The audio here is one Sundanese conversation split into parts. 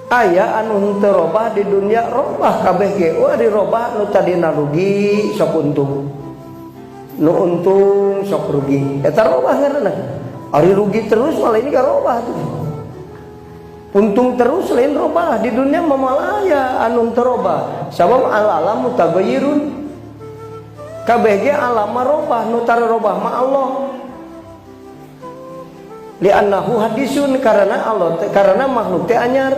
Aya anu henteu robah di dunia, robah kabeh ge. Wah, dirobah nu tadina rugi sok untung, nu untung sok rugi, eta robah ngaranna. Ari rugi terus malah ini robah tuh, untung terus lain robah. Di dunia mah moal aya anu teu robah, sabab al alam mutaghayyirun, kabeh ge alam mah robah, nu tara robah mah Allah. Li'annahu hadisun, karena Allah teh, karena makhluk teh anyar,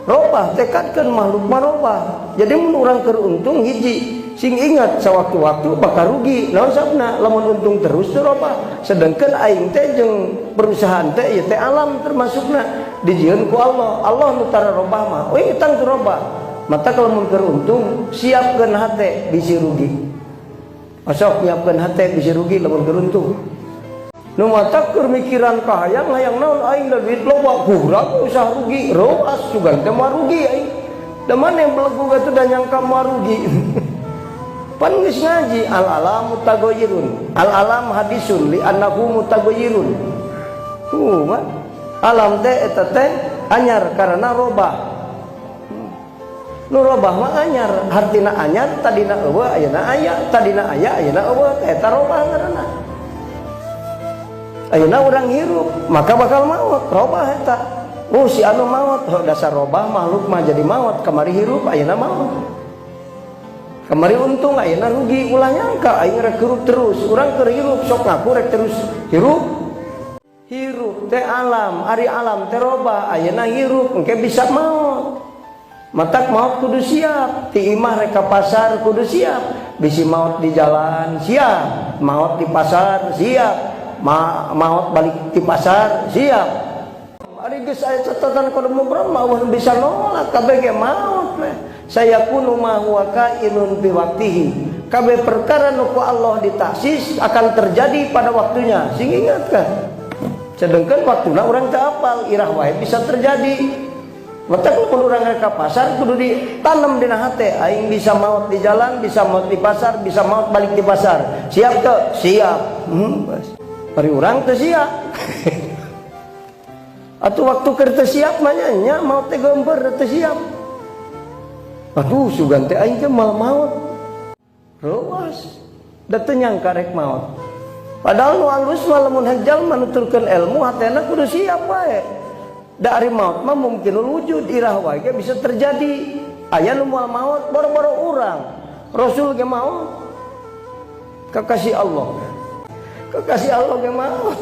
robah. Tekadkeun makhluk mah robah. Jadi mun urang keur untung, hiji sing ingat, sewaktu-waktu bakal rugi. Naon sababna? Lamun untung terus teu robah. Sedangkan aing teh jeung perusahaan teh ieu teh alam termasukna, dijieun ku Allah. Allah nu tara robah mah euy tang teu robah. Mata kalau mun keur untung, siapkeun hate bisi rugi. Osok nyiapkeun hate bisi rugi lamun keur untung. Nu matak keur mikiran kahayang, hayang naon aing da duit loba, kurang usah rugi, roas sugan teh moal rugi aing. Da mana yang belegu atuh da nyangka moal rugi. Pan geus ngaji al alam mutaghayyirun, al alam hadisun li annahu mutaghayyirun. Mah alam teh eta teh anyar karena robah. Nu robah mah anyar, hartina anyar tadina eueuh ayeuna aya, tadina aya ayeuna eueuh, eta robah ngaranna. Ayeuna urang hirup maka bakal maut, robah eta. Oh, si anu maut, oh, dasar robah makhluk mah jadi maut, kamari hirup ayeuna maut. Kamari untung ayeuna rugi, ulah nyangka aing rek hirup terus. Urang keur hirup sok ngaku rek terus hirup. Hirup teh alam, ari alam teh robah, ayeuna hirup engke bisa maut. Matak maut kudu siap, ti imah rek ka pasar kudu siap, bisi maut di jalan siap, maut di pasar siap, maut balik di pasar siap. Ari geus aya catatan qadar mubram mah euweuh bisa nolak, kabeh ge maut we. Sayakunu ma huwa kainun bi waqtihi. Kabeh perkara nu ku Allah ditaksis akan terjadi pada waktunya. Sing ingatkan. Sedangkan waktuna urang teu apal, irah wae bisa terjadi. Matak lamun urang rek ka pasar kudu ditanam dina hate, aing bisa maut di jalan, bisa maut di pasar, bisa maut balik di pasar. Siap teu? Siap. Bas. Bari urang teu siap. Atuh waktu keur teu siap mah nya maut teh geumpeur teu siap. Aduh, sugan teh aing teh moal maut. Reuas. Da teu nyangka rek maut. Padahal nu alus mah lamun jalma nuturkeun ilmu hatena kudu siap wae. Da ari maut mah mungkin wujud, irah wae ge bisa terjadi. Aya nu moal maut boro-boro urang. Rasul ge maut. Kekasih Allah. Kekasih Allah ge maut.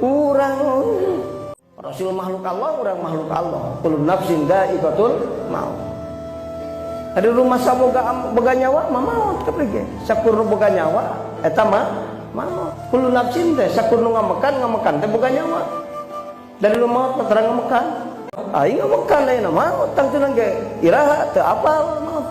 Urang Rasul makhluk Allah, urang makhluk Allah. Kullu nafsin dha'iqatul maut. Ada rumah saboga boga nyawa mah maut kabeh ge. Sakur nu boga nyawa eta mah maut. Kullu nafsin teh sakur nu ngamekan, ngamekan teh boga nyawa. Dari lu maut mah terang ngamekan. Aing ngamekan ayeuna maut tangtuna ge iraha teu apal maut.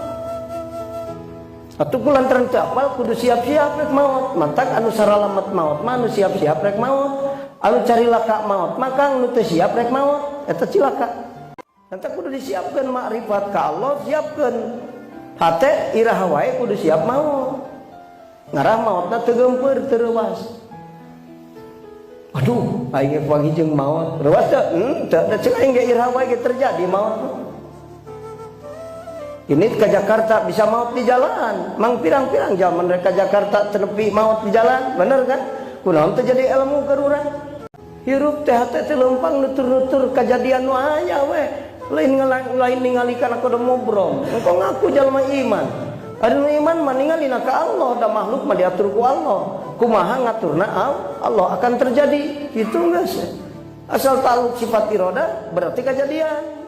Atuh ku lantaran teu apal kudu siap-siap rek maut. Matak anu saralamet maut mah anu siap-siap rek maut. Anu carilaka maut maka anu teu siap rek maut eta cilaka. Nanti kudu disiapkan makrifat ka Allah, siapkan hate iraha wae kudu siap maut. Ngarah mautna teu geumpeur, teu reuas. Aduh, aing ge panggih jeung maut. Reuas teu? Teu. Da ceuk aing ge iraha wae ge terjadi maut. Ini ke Jakarta bisa maut di jalan. Mang pirang-pirang zaman mereka Jakarta tenepi maut di jalan, bener kan? Kunaon teu jadi ilmu keur urang? Hirup teh hate teh leumpang nutur-nutur kajadian nu aya we. Lain lain ningali kana qadar mubrom. Engkau ngaku jalma iman. Ari nu iman mah ningalina ka Allah, da makhluk mah diatur ku Allah. Kumaha ngaturna Allah akan terjadi. Gitu geus. Asal taluk sifat iroda berarti kejadian.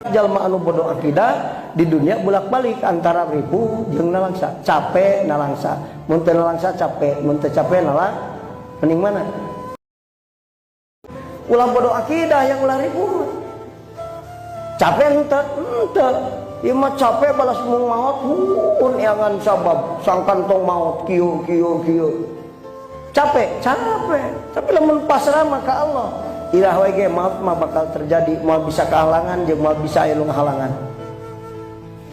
Jalma anu bodoh akidah di dunia bolak-balik antara ripuh jeung nalangsa, capek nalangsa, mun teu nalangsa capek, mun teu capek nalang, mending mana? Ulah bodoh akidah yang ulah ripuh. Capek henteu? Henteu. Ieu mah capek balas mung maot pun jangan sabab sangkan tong maot kieu kieu kieu. Capek, capek. Tapi lamun pasrah mah ka Allah. Irah wae ge maot mah bakal terjadi, moal bisa kehalangan jeung moal bisa aya nu ngahalangan.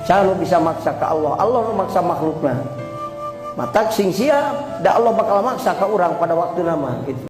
Saha nu bisa maksa ka Allah? Allah nu maksa makhlukna. Matak sing siap, da Allah bakal maksa ka urang pada waktu nama gitu.